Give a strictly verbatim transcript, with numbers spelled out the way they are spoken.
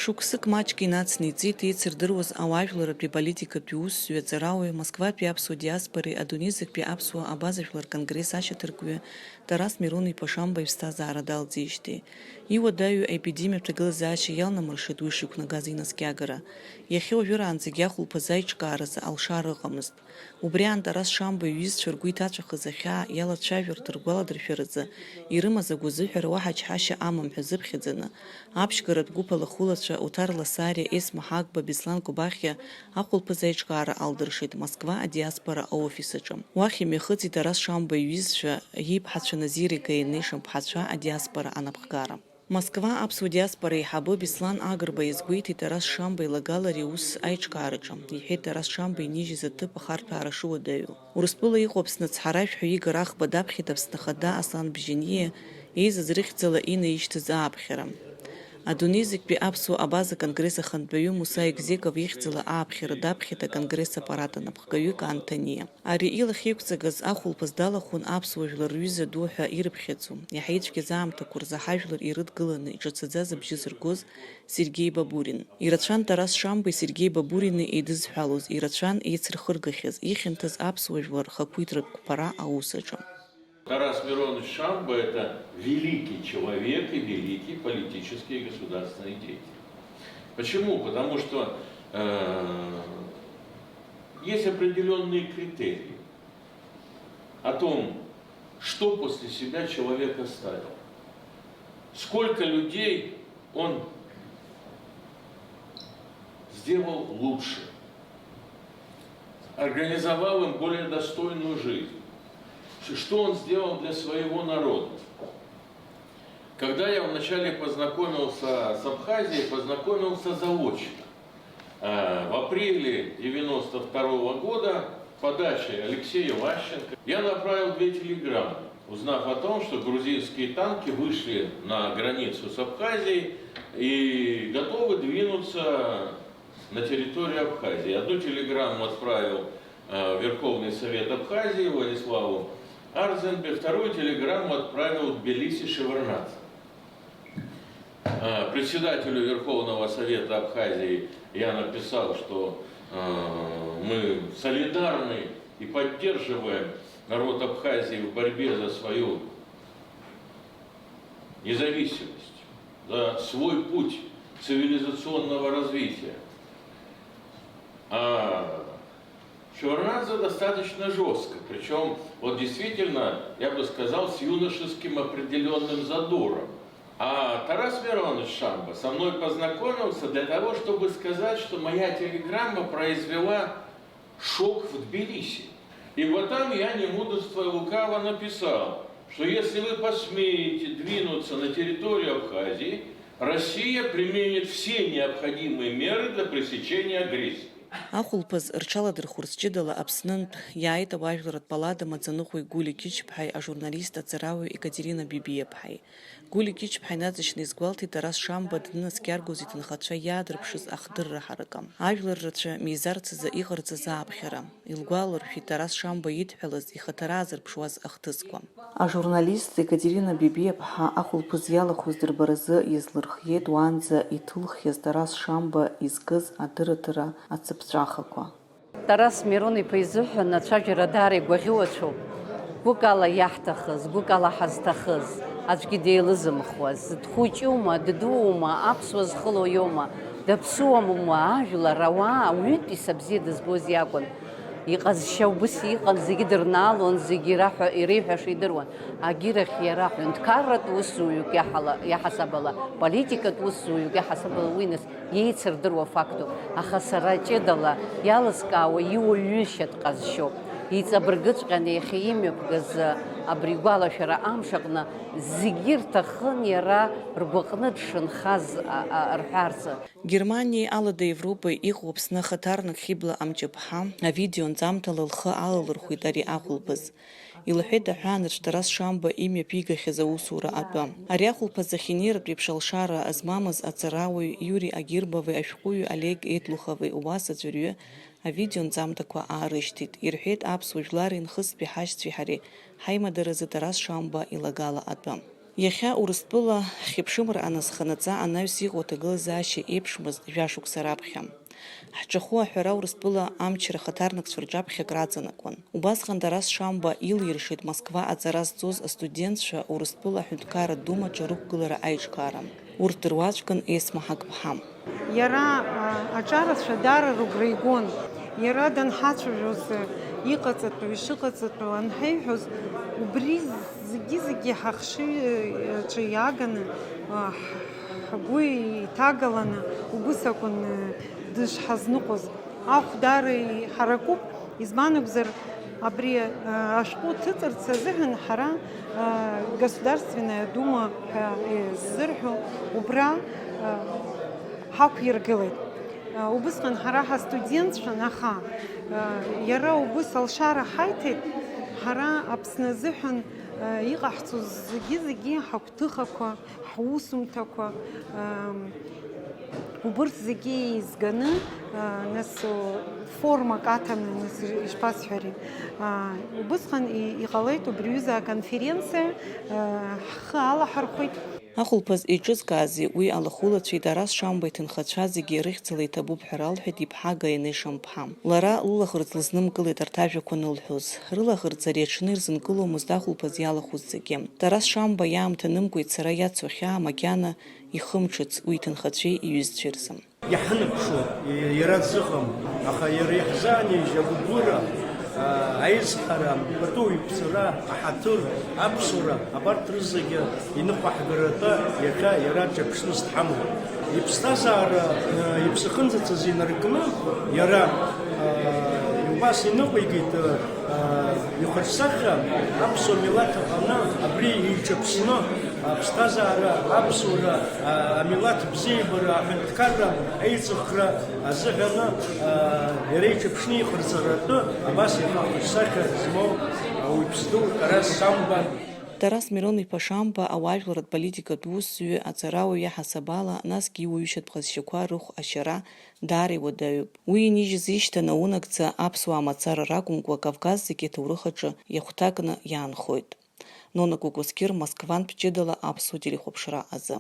Шықәсык маҷк инацны иҵит еицырдыруаз ауаажәларратәи политикатәи усзуҩ, аҵарауаҩ, Москватәи аԥсуа диаспореи адунеи зегьтәи аԥсуа абаза жәлар конгресс ашьаҭаркҩы Тарас Мирон-иԥа Шамба иԥсҭазаара далҵижьҭеи. Иуадаҩу аепидемиатә ҭагылазаашьа иалнамыршеит уи шиқәнагаз инаскьагара. Иахьа уажәраанӡагьы ахәылԥазы аиҿкааразы алшара ыҟамызт. Убри аан Тарас Шамба иҩызцәа ргәы иҭаҵәахыз ахьаа иалацәажәартә ргәаладыршәаразы ирымаз агәазыҳәара уаҳа чҳашьа амам ҳәа зыԥхьаӡаны, аԥшьгаратә гәыԥ алахәылацәа Оҭар Ласариа, Есма Ҳагба, Беслан Кобахьиа ахәылԥазы аиҿкаара алдыршеит Москва адиаспора аофис аҿы. Уахь имҩахыҵит Тарас Шамба иҩызцәа, иԥҳацәа Назири Гаинеи шамԥҳацәа адиаспора анапхгара. Москва аԥсуа диаспора аиҳабы Беслан Агрба иазгәеиҭеит Тарас Шамба илагала ари аус аиҿкаараҿы. Иҳәеит, Тарас Шамба инижьыз аҭыԥ ахарҭәаара шыуадаҩу. Урыстәыла иҟоу Аԥсны ацҳаражә ҳәа иига раӷба даԥхьеит Аԥсны Ахада Аслан Бжьаниа еизаз рыхьӡала инаишьҭыз ааԥхьара. Адунеи зегьтәи аԥсуа абаза конгресс ахантәаҩы Муса Егзеков ихьӡала ааԥхьара даԥхьеит аконгресс аппарат анапхгаҩы Кан Ҭаниа. Ари илахьеиқәҵагаз ахәылԥаз далахәын аԥсуа жәлар рҩыза ду ҳәа ирыԥхьаӡо, иаҳа ицәгьаз аамҭақәа рзы ҳажәлар ирыдгыланы иҿацаӡа зыбжьы зыргоз Сергеи Бабурин. Ирацәан Тарас Шамбеи Сергеи Бабурини еидызҳәалоз, ирацәан еицырхыргахьаз, ихьанҭаз аԥсуа жәлар рхақәиҭратә қәԥара аус аҿы. Тарас Миронович Шамба — это великий человек и великий политический и государственный деятель. Почему? Потому что э, есть определенные критерии о том, что после себя человек оставил. Сколько людей он сделал лучше, организовал им более достойную жизнь, что он сделал для своего народа. Когда я вначале познакомился с Абхазией, познакомился заочно. Э, в апреле девяносто второго года подачей Алексея Ващенко я направил две телеграммы, узнав о том, что грузинские танки вышли на границу с Абхазией и готовы двинуться на территорию Абхазии. Одну телеграмму отправил э, Верховный Совет Абхазии Владиславу Арзенбе, вторую телеграмму отправил в Тбилиси Шеварднадзе. Э, председателю Верховного Совета Абхазии я написал, что э, мы солидарны и поддерживаем народ Абхазии в борьбе за свою независимость, за свой путь цивилизационного развития. А Шеварднадзе достаточно жестко, причем вот действительно, я бы сказал, с юношеским определенным задором. А Тарас Миронович Шамба со мной познакомился для того, чтобы сказать, что моя телеграмма произвела шок в Тбилиси. И вот там я, не мудрствуя лукаво, написал, что если вы посмеете двинуться на территорию Абхазии, Россия применит все необходимые меры для пресечения агрессии. Ахәылԥаз рҽаладырхәырц ҷыдала Аԥснынтә иааит ауаажәларратә палата амаӡаныҟәгаҩ Гәлиа Кьычԥҳаи ажурналист аҵарауаҩ Екатерина Бибиаԥҳаи. Гәлиа Кьычԥҳа инаҵшьны изгәалҭеит Тарас Шамба данынаскьаргоз иҭынхацәа иаадырԥшыз ахдырра ҳаракы. Ажәлар рацәа мизарц азы иҟарҵаз ааԥхьара. Илгәаларшәеит Тарас Шамба идҳәалаз, ихаҭара аазырԥшуаз ахҭысқәа. Ажурналист Екатерина Бибиаԥҳа ахәылԥаз иалахәыз дырбаразы иазлырхиеит уаанӡа иҭылхиаз Тарас Шамба изкыз адырраҭара ацыԥҵәахақәа. Тарас Мирон-иԥа изыҳәан ацәажәара даара игәаӷьуацәоуп. Гәык ала иаҳҭахыз, гәык ала ҳазҭахыз, аӡәгьы деилызымхуаз, дхәыҷума, ддуума, аԥсуа зхыло иоума, даԥсыуамума, ажәлар, ауаа, ауаҩытәыҩса бзиа дызбоз иакәын. Иҟазшьа убыс иҟан, зегьы дырнаалон, зегьы ираҳәа, иреиҳәаша идыруан. Агьырахь иара ҳәынҭқарратә усзуҩык иаҳала-, иаҳасабала, политикатә усзуҩык иаҳасабала уи нас иеицырдыруа фактуп, аха сара ҷыдала иалыскаауа иуаҩышьатә ҟазшьоуп. Иҵабыргыҵәҟьаны иахьа имҩаԥгаз абри игәалашәара амш аҟны зегьы ирҭахын иара ргәаҟны дшынхаз, а, а, рҳәарц. Германиеи Алада Европеи иҟоу Аԥсны ахаҭарнак Хьыбла Амҷаԥҳа авидео нҵамҭала лхы алалырхәит ари ахәылԥаз. Илҳәеит аҳәаанырцә Тарас Шамба имҩаԥигахьаз аусура атәы. Ари ахәылԥаз ахьинеиратә еиԥш алшара змамыз аҵарауаҩ Иури Агирбови ашәҟәыҩҩы Олег Етлухови убас аӡәырҩы авидео нҵамҭақәа аарышьҭит, ирҳәеит аԥсуа жәлари нхыстәи ҳашьцәеи ҳареи ҳаимадаразы Тарас Шамба илагала атәы. Иахьа Урыстәыла хьыԥшымра аназханаҵа анаҩс иҟоу аҭагылазаашьа еиԥшмызт жәашықәса раԥхьа. Ҳҿахәы аҳәара Урыстәыла амчра хаҭарнакцәа рҿаԥхьа акраҵанакуан. Убасҟан Тарас Шамба илиршеит Москва аҵара зҵоз астудентцәа Урыстәыла аҳәынҭқарратә думаҿы рықәгылара аиҿкаара. Урҭ дыруаӡәкын Есма Ҳақԥҳа. Иара, а, аҿарацәа даара рыгәра игон. Иара данҳацәажәоз, а, иҟаҵатәу, ишыҟаҵатәу анҳаиҳәоз, убри зегьы-зегьы ҳахшыҩ аҿы иааганы, а, ҳ-, ҳгәы иҭагаланы убыс акәын, а, дышҳазныҟәоз. Ахә даара иҳаракуп, избан акәзар, абри, а, ашәҟәы ҭыҵырц азыҳәан ҳара, а, Государственная Дума ҳәа иззырҳәо убра, а, ҳақәиргылеит. А, убысҟан ҳара ҳастудентцәан, аха, а, иара убыс алшара ҳаиҭеит, ҳара Аԥсны азыҳәан, а, иҟаҳҵоз зегьы-зегьы ҳагәҭыхақәа, ҳусумҭақәа, ам, убырҭ зегьы еизганы, а, нас, о, формак аҭаны, нас, ишԥасҳәари, а, убысҟан и-, иҟалеит убри аҩыза аконференциа, а, ҳхы алаҳархәеит. Ахәылԥаз еиҿызкаази уи алахәылацәеи Тарас Шамба иҭынхацәа зегьы рыхьӡала иҭабуп ҳәа ралҳәеит иԥҳа Гаинеи Шамԥҳа. Лара лылаӷырӡ лызнымкылеит арҭ ажәақәа анылҳәоз. Рылаӷырӡ ари аҽны ирзынкыломызт ахәылԥаз иалахәыз зегьы. Тарас Шамба иаамҭа нымкәеит сара иацу ахьаа макьана ихымҽыц уи иҭынхацәеи иҩызцәеи рзы. Иаҳаныԥшуа иара дзыҟам, аха иара иаҳзааныжь агәыбылра, а, аизҳара, пату иқәҵара, аҳаҭыр, аԥсуара, абарҭ рызегьы иныҟәаҳгаратәы иахьа иара дҿаԥшны дҳамоуп. Иԥсҭазаара, а, иԥсахынӡаҵаз инаркны иара, а, убас иныҟәигеит, а, ихаҿсахьа аԥсуа милаҭ аҟны абри иҿаԥшны аԥсҭазаара, аԥсуара, а, амилаҭ бзиабара, аҳәынҭқарра аиҵыхра азыҳәаны, а, иара иҿаԥшны иҟарҵаратәы абас ихахәыҷсахьа змоу ауаҩԥс ду Тарас Шамба. Тарас Мирон-иԥа Шамба ауаажәларратә политикатә усзуҩы, аҵарауаҩ иаҳасаб ала, насгьы иуаҩышьатә ҟазшьақәа рыхә ашьара даара иуадаҩуп. Уи инижьыз ишьҭан аунагӡа аԥсуаа мацара ракәымкәа, Кавказ зегьы аҭоурых аҿы иахәҭакны иаанхоит. Нона Кәыкәысқьыр, Москвантә ҷыдала аԥсуа телехәаԥшра азы.